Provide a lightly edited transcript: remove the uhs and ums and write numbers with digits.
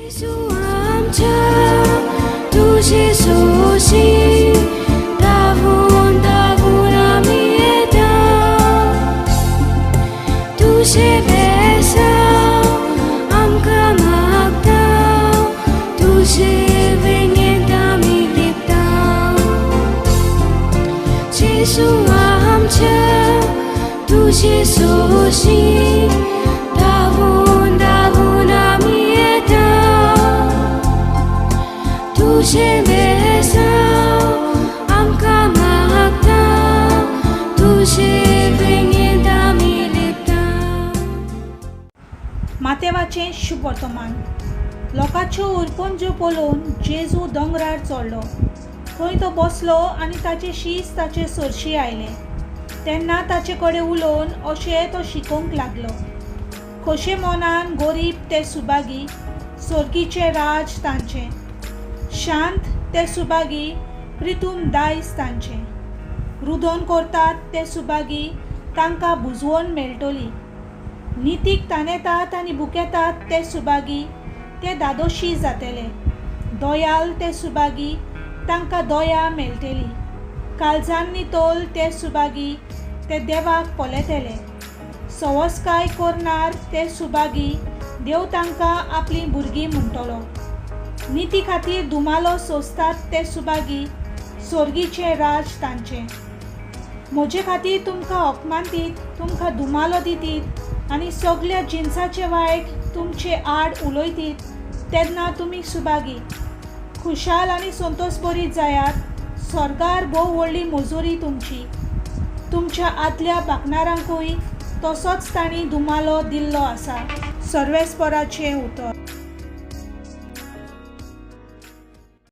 जेजू आमच्या तुजे सोशी धांवून धांवून आमी येता, तुजें बेसांव आमकां मागता, तुजे वेंगेंत आमी लिपता. जेजू आमच्या तुजे सोशी धांवून धांवून आमी येता, तुजें बेसांव आमकां मागता, तुजे वेंगेंत आमी लिपता. मातेवाचें शुभ वर्तमान. लोकांच्यो उरपंज्यो पळोवन जेजू दोंगरार चडलो. थंय तो बसलो आनी ताचे शीस ताचे सरशी आयले. तेन्ना ताचे कडेन उलोवन अशें तो शिकोवंक लागलो. खोशे मनान गरीब ते सुभागी, सर्गीचें राज तांचें. शांत ते सुभागी, प्रितूम दायज तांचें. रुदन करतात ते सुभागी, तांकां बुजवण मेळटली. नितीक तानेतात आनी बुकेतात ते सुभागी, ते दादोशी जातले. दयाल ते सुभागी, तांकां दया मेळटली. काळजान नितळ ते सुभागी, ते देवाक पळयतले. सवसकाय करणार ते सुभागी, देव तांकां आपलीं भुरगीं म्हणटलो. निती खातीर दुमालो सोंसतात ते सुभागी, सर्गीचें राज तांचें. म्हजे खातीर तुमकां अपमानतीत, तुमकां दुमालो दितीत आनी सगल्या जिनसाचे वायट तुमचे आड उलयतीत तेन्ना तुमी सुभागी. खुशाल आनी संतोश बरीत जायात, स्वर्गार भोव व्हडली मजुरी तुमची. तुमच्या आदल्या बाकणारांकूय तसोच तांणी दुमालो दिल्लो आसा. सर्वेस्पराचें उतर.